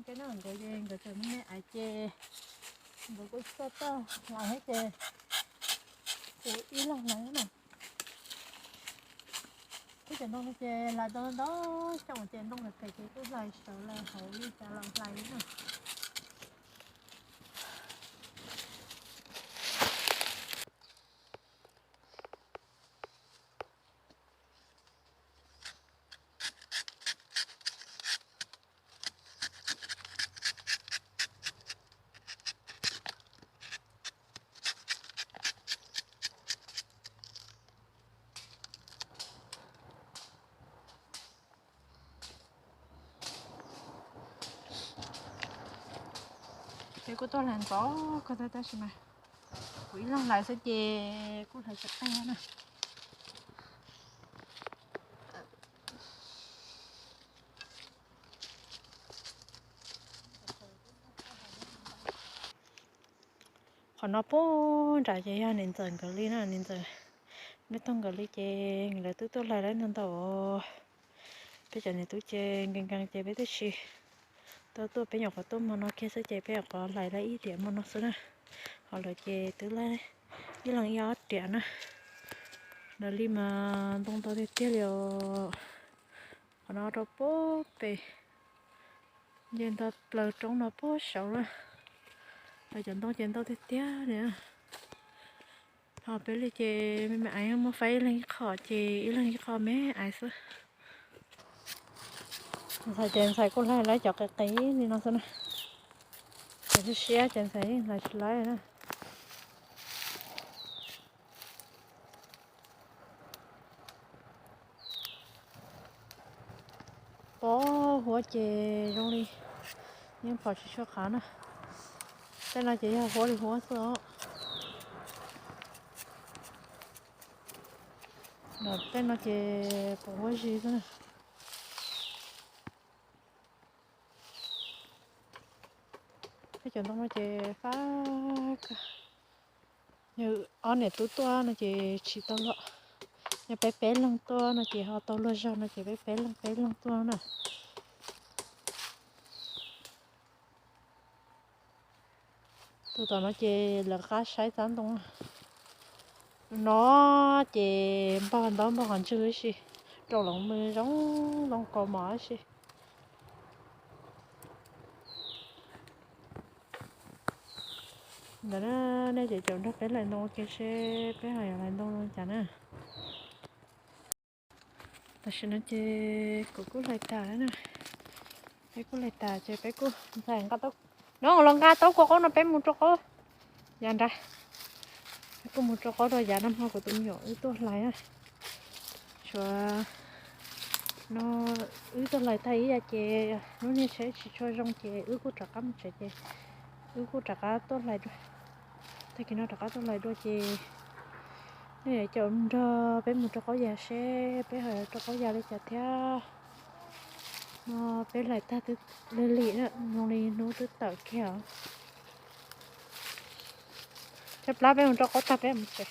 Ces no nkawd ces nkawd tseem me me aiv ces nkawd kuj tsis tau tuaj hlais thiab ces kuv ib leeg hlais na. Kuv cov ntoo no ces hlais tau ntau xyoo ces ntoo phem phem ces kuj hlais sawv los hauv li cas los hlais li na. Peb kuj tuaj hlais ntxov kawg thiab tab sis mas kuv ib leeg hlais xwb ces kuj hlais tsis qab na. Qhov no puag nram ces yog niam ntxawm nkawd li na, niam ntxawm Nuj Toog nkawd li ces lawv twb tuaj hlais lawm ntau ntau. Peb cov niam tub ces nkees nkees ces peb twb tsis tau tuaj, peb nyuam qhuav tuaj hmo no kiag xwb ces peb nyuam qhuav hlais lawm ib tiam hmo no xwb na. Ho lawv ces twb laij ib leeg ib ob tiam na. Lawv li mas ntoo ntau tiag tiag li os. Qhov no rau puag pem nce nto plaws roob no puag saud na. Lawv cov ntoo ces ntau tiag tiag li. Ho peb li ces me me aiv muab faib ib leeg ib qho ces ib leeg ib qho me aiv xwb. Ntxhais ces ntxhais kuj hlais lawv cov qis qis li no xwb na. Cov siab siab ces ntxhais yeej hlais tsis laib na. Pob huab ces zoo li yeej pom tsis tshua qhav na. Tej no ces yog huab li huab xwb os. Tej no ces pom huab zig xwb na. Peb cov ntoo no ces fab kawg. Yog ob niam tub tuaj no ces tsis tau luag. Yog peb peb leeg tuaj no ces ho tau luag zog no ces peb peb leeg peb leeg tuaj na. Tus tom no ces lawv qab saib txab ntoo. No ces npog ntaub npog qhov ntswg ib si, rau los mus zoo zoo kaus mom ib si. Ntawd na, nej ces caum nrog peb hlais ntoo ua ke seb peb ho yuav hlais ntoo zoo cas na. Tam sim no ces kuv kuj hlais tas lawm na. Peb kuj hlais tas ces peb kuj ntxhais nqa taub, no los nqa taub kua qaub no peb mus rau qaub yav nrad. Peb kuj mus rau qaub rau yav no hmo kuv tus me nyuam wb tuaj hlais na. Tsuav no wb tuaj hlais tag ib yav ces lub niag tsheb tsis tshua zoo ces wb kuj rov qab mus tsev ces wb kuj rov qab tuaj hlais dua. Tag kis no rov qab tuaj hlais dua ces nej yuav caum nrog peb mus rau qaub yas seb peb ho rau qaub yas li cas thiab. No peb hlais tag twb lig lig na, zoo li hnub twb tawm kiag os. Tshaib plab peb mus rau qaub tag peb mus tsev.